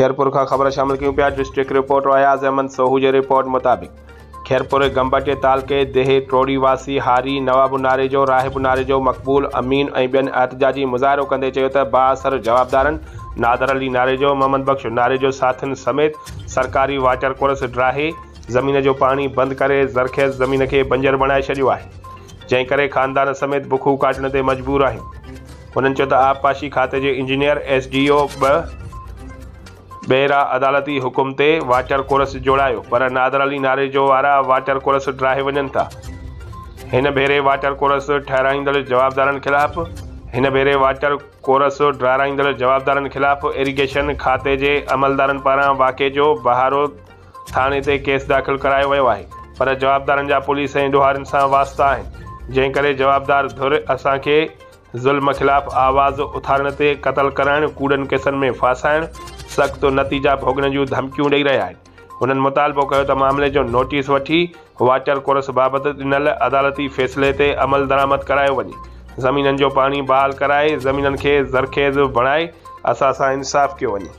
خيرپور کان خبر شامل ڪيون پيا ڊسٽرڪٽ رپورٽر اياز احمد سوهو جي رپورٽ مطابق خيرپور گمبٽي تعلقي ديهه ٽوڙي واسي هاري نواب ناريجو، راهب ناريجو، مقبول امين ۽ ٻين احتجاجي مظاهرو ڪندي چيو ته بااثر جوابدارن نادر علي ناريجو، محمد بخش ناريجو ساٿين سميت سرڪاري واٽر ڪورس ڊاهي زمين جو پاڻي بند ڪري زرخيز زمين کي بنجر بڻائي ڇڏيو آهي جنهن ڪري خاندان سميت بکون ڪاٽڻ تي مجبور آهيون. هنن چيو ته آبپاشي کاتي جي انجنيئر ايس ڊي او ٻه ڀيرا عدالتي حڪم تي واٽر ڪورس جوڙايو پر نادر علي ناريجو وارا واٽر ڪورس ڊاهي وڃن ٿا. هن ڀيري واٽر ڪورس ٺهرائيندڙ جوابدارن خلاف هن ڀيري واٽر ڪورس ڊاهرائيندڙ جوابدارن خلاف ايريگيشن کاتي جي عملدارن پاران واقعي جو بهارو ٿاڻي تي ڪيس داخل ڪرايو ويو آهي پر جوابدارن جا پوليس ۽ ڏوهارين سان واسطا آهن جنهن ڪري جوابدار ڌر اسان کي ظلم خلاف آواز اٿارڻ تي قتل ڪرائڻ، ڪوڙن ڪيسن ۾ ڦاسائڻ، سخت نتيجا ڀوڳڻ جون ڌمڪيون ڏئي رهيا آهن. هنن مطالبو ڪيو ته معاملي جو نوٽيس وٺي واٽر ڪورس بابت ڏنل عدالتي فيصلي تي عملدرآمد ڪرايو وڃي، زمينن جو پاڻي بحال ڪرائي زمينن کي زرخيز بڻائي اسان سان انصاف ڪيو وڃي.